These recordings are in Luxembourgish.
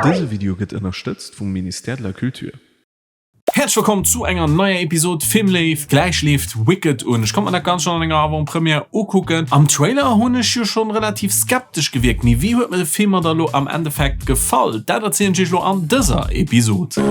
Dëse Video gëtt ënnerstëtzt vum Ministère de la Culture. Häerzlech wëllkomm zu enger neier Episode Filmléift. Gläich leeft Wicked un. Ech konnt mer dat Ganzt schonn an enger Avant-Première ukucken. Am Trailer hunn ech jo schonn relativ skeptesch gewierkt, mee wéi huet mer de Film mer da lo am Endeffekt gefall? Dat erzielen ech iech lo an dëser Episode.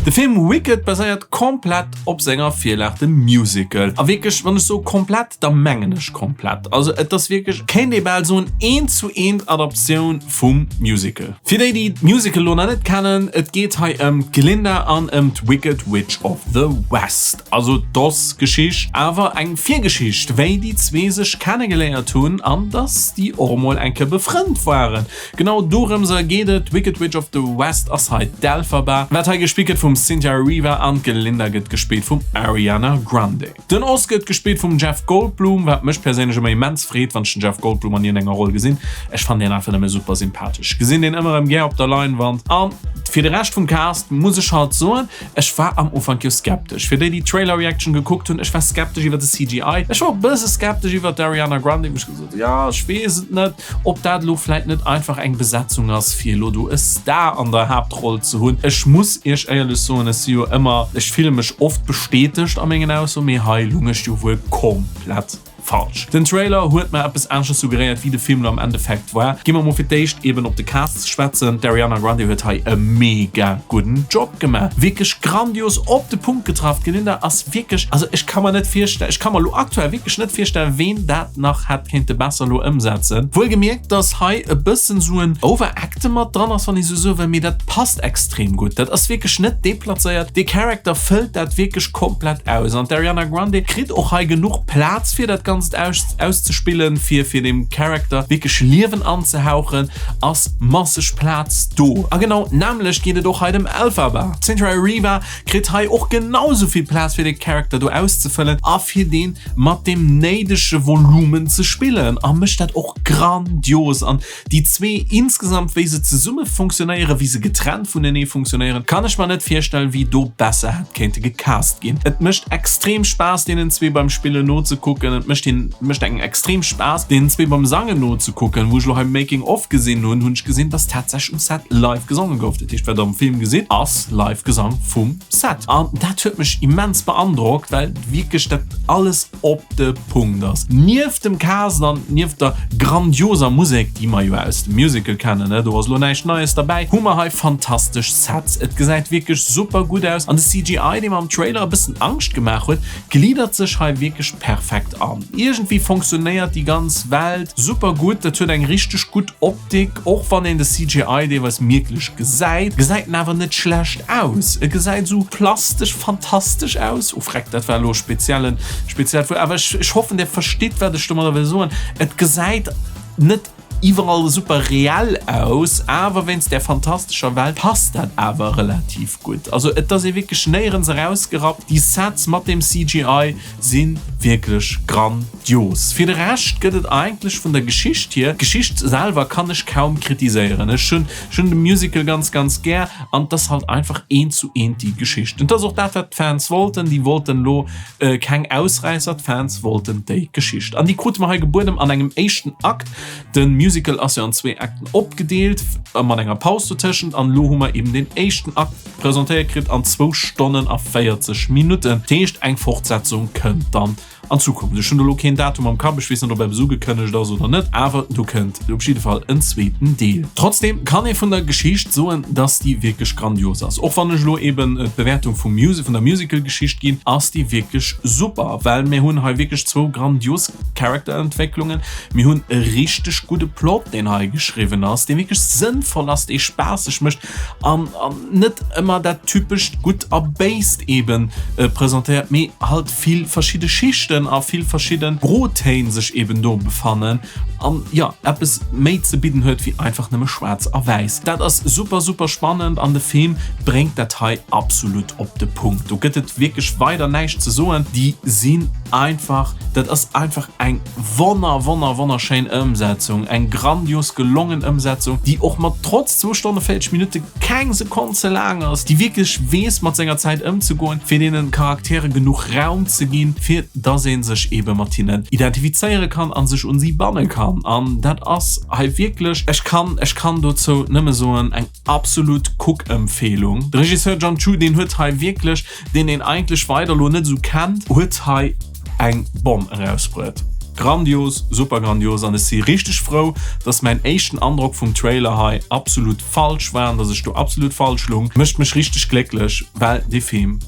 De Film Wicked baséiert komplett op senger Virlag, dem Musical. A wierklech, wann ech soe komplett, da mengen ech komplett. Also et ass wierklech, kéint ee bal soen, eent zu eent Adaptioun vum Musical. Fir déi, déi d'Musical elo nach net kennen, et geet hei ëm d'Glinda an ëm d'Wicked Witch of the West. Also d'Oz-Geschicht, awer eng Virgeschicht, wéi déi zwee sech kennegeléiert hunn an dass déi och emol eng Kéier befrënnt waren. Genau dorëmser geet et, Wicked Witch of the West ass hei d'Elphaba, wat hei gespillt gëtt vum Cynthia Erivo an d'Glinda gëtt gespillt vum Ariana Grande. Den Oz gëtt gespillt vum Jeff Goldblum, wat mech perséinlech ëmmer immens freet, wann ech den Jeff Goldblum an iergendenger Roll gesinn. Ech fannen deen einfach nëmme super sympathesch, gesinn deen ëmmer erëm gär op der Leinwand. An fir de Rescht vum Cast muss ech halt soen, ech war am Ufank jo skeptesch. Fir déi, déi d'Trailer Reaction gekuckt hunn, ech war skeptesch iwwer de CGI, ech war och e bësse skeptesch iwwer d'Ariana Grande, wou ech gesot hunn, jo, ech weess et net. Ob dat elo vläit net einfach eng Besetzung ass, fir elo do e Star an der Haaptroll ze hunn. Ech muss Iech éierlech soen, ech si jo ëmmer, ech fille mech oft bestätegt a mengen Aussoen, mee hei lung ech jo wuel komplett falsch. Den Trailer huet mer eppes aneschters suggeréiert, wéi de Film elo am Endeffekt war. Gi mer mol fir d'éischt eben op de Cast ze schwätzen. D'Ariana Grande huet hei e mega gudden Job gemaach. Wierklech grandios op de Punkt getraff. D'Glinda ass wierklech, also ech ka mer net virstellen, ech ka mer elo aktuell wierklech net virstellen, ween dat nach hätt kéinte besser elo ëmsetzen. Wuel gemierkt, dass hei e bëssen sou en Overacte mat dran ass, wann ee sou soe wëll, mee dat passt extrem gutt. Dat ass wierklech net deplazéiert. Dee Character fëllt dat wierklech komplett aus an d'Ariana Grande kritt och hei genuch Plaz fir dat Ganzt auszespillen, fir fir dem Character wierklech Liewen anzehauchen, ass masseg Plaz do. A genau d'nämmlecht geet et och hei dem Elphaba. D'Cynthia Erivo kritt hei och genau sou vill Plaz fir de Charakter do auszefëllen a fir deen mat deem néidege Volumen ze spillen a mécht dat och grandios an déi zwee insgesamt wéi se zesumme funktionéieren, wéi se getrennt vunenee funktionéieren, kann ech mer net virstellen wéi do besser hätt kéinte gecast ginn. Et mécht extrem Spaass deenen zwee beim Spillen nozekucken, et mécht een mécht engem extrem Spaass deenen zwee beim Sangen nozekucken. Wou ech lo hei Making of gesinn hunn, hunn ech gesinn dass tatsächlech um Set live gesonge gouf. Dat heescht wat der am Film gesitt ass live Gesang vum Set an dat huet mech immens beandrockt, well wierklech dat alles op de Punkt ass. Nieft dem Cast an nieft der grandioser Musek, déi mer jo aus dem Musical kennen, do ass elo näischt Neies derbäi, hu mer hei fantastesch Sets. Et gesäit wierklech super gutt aus an de CGI, dee mer am Trailer e bëssen Angscht gemaach huet, gliddert sech hei wierklech perfekt an. Iergendwéi fonctionnéiert déi ganz Welt super gutt, et huet eng richteg gutt Optik, och wann een de CGI deelweis mierklech gesäit, gesäit en awer net schlecht aus. E gesäit esou plastesch fantastesch aus. Oh freck, dat war elo e speziellen, speziellt Wuert, awer ech, ech hoffen der verstitt wat ech domadder wëll soen. Et gesäit net iwwerall super reell aus, awer wéinst där fantastescher Welt passt dat awer relativ gutt. Also et ass ee wierklech néierens erausgerappt. Déi Sets mat dem CGI si wierklech grandios. Fir de Rescht gëtt et eigentlech vun der Geschicht hier, d'Geschicht selwer kann ech kaum kritiséieren. Ech hunn ech hunn de Musical ganz ganz gär an et ass halt einfach eent zu eent déi Geschicht. Et ass och dat wat d'Fans wollten, déi wollten elo keng Ausräisser, d'Fans wollten déi Geschicht an déi krute mer hei gebueden an engem éischten Akt. De Musical ass jo an zwee Akten opgedeelt, mat enger Paus dotëschent an elo hu mer eben den éischten Akt presentéiert kritt an zwou Stonnen a 40 Minutten. Dat heescht eng Fortsetzung kënnt dann an Zukunft. Ech hunn elo keen Datum am Kapp, ech weess net ob eppes ugekënnegt ass oder net, awer do kënnt op jidde Fall en zweeten Deel. Trotzdem kann ee vun der Geschicht soen, dass déi wierklech grandios ass. Och wann ech elo eben d'Bewäertung vum Musi vun der Musical-Geschicht ginn, ass déi wierklech super, well mir hunn hei wierklech zwou grandios Charakterentwécklungen. Mir hunn e richteg gudde Plot, deen hei geschriwwen ass, dee wierklech sënnvoll ass, dee spaasseg mécht an net ëmmer dat typescht Gutt a Béist eben presentéiert, mee halt vill verschidde Schichten a vill verschidde Grotéin sech eben do befannen an jo eppes méi ze bidden huet wéi einfach nëmme schwaarz a wäiss. Dat ass super super spannend an de Film bréngt dat hei absolut op de Punkt. Do gëtt et wierklech weider näischt ze soen, déi sinn einfach, dat ass einfach eng wonner wonner wonnerschéin Ëmsetzung, eng. Eng grandios gelongen Ëmsetzung, déi och mat trotz zwou Stonne 40 Minutte keng Sekonn ze laang ass, déi wierklech weess mat senger Zäit ëmzegoen, fir deenen Charaktere genuch Raum ze ginn, fir dass ee sech ebe mat hinnen identifizéiere kann a sech un si banne kann. An dat ass hei wierklech, ech kann, ech kann dozou nëmme soen, eng absolut Kuckempfehlung. De Regisseur Jon Chu, deen huet hei wierklech, deen een eigentlech weider elo net esou kennt, huet hei eng Bomm erausbruet. Grandios, super grandios an ech si richteg frou, dass mäin éischten Androck vum Trailer hei absolut falsch war an dass ech do absolut falsch lung. Mécht mech richteg glécklech, well dee Film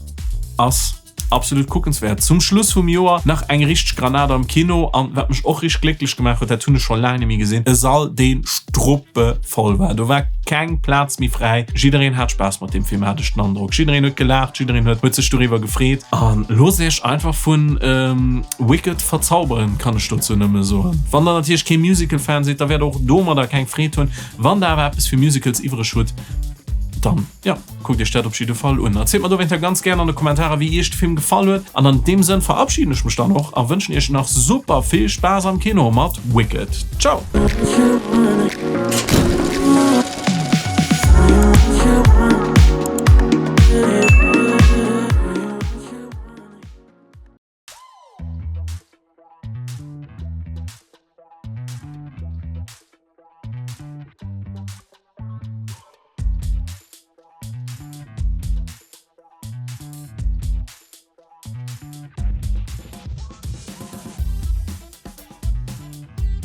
ass absolut kuckenswäert. Zum Schluss vum Joer nach eng richteg Granat am Kino an wat mech och richteg glécklech gemaach huet, dat hunn ech scho laang net méi gesinn, e Sall deen struppevoll war. Do war keng Plaz méi fräi. Jiddereen hat Spaass mat deem Film, hat ech den Androck. Jiddereen huet gelaacht, jiddereen huet huet sech doriwwer gefreet. An loosst iech einfach vun Wicked verzauberen, kann ech dozou nëmme soen. Wann der natierlech kee Musical-Fan sidd, da wäert der och domadder keng Freed hunn. Wann der awer eppes fir Musicals iwwreg hutt, dann jo. Kuckt iech dat op jidde Fall un. Erzielt mer dowéinter ganz gären an de Kommentarer wéi iech de Film gefall huet. An an deem Sënn verabschieden ech mech dann och a wënschen iech nach super vill Spaass am Kino mat Wicked. Ciao!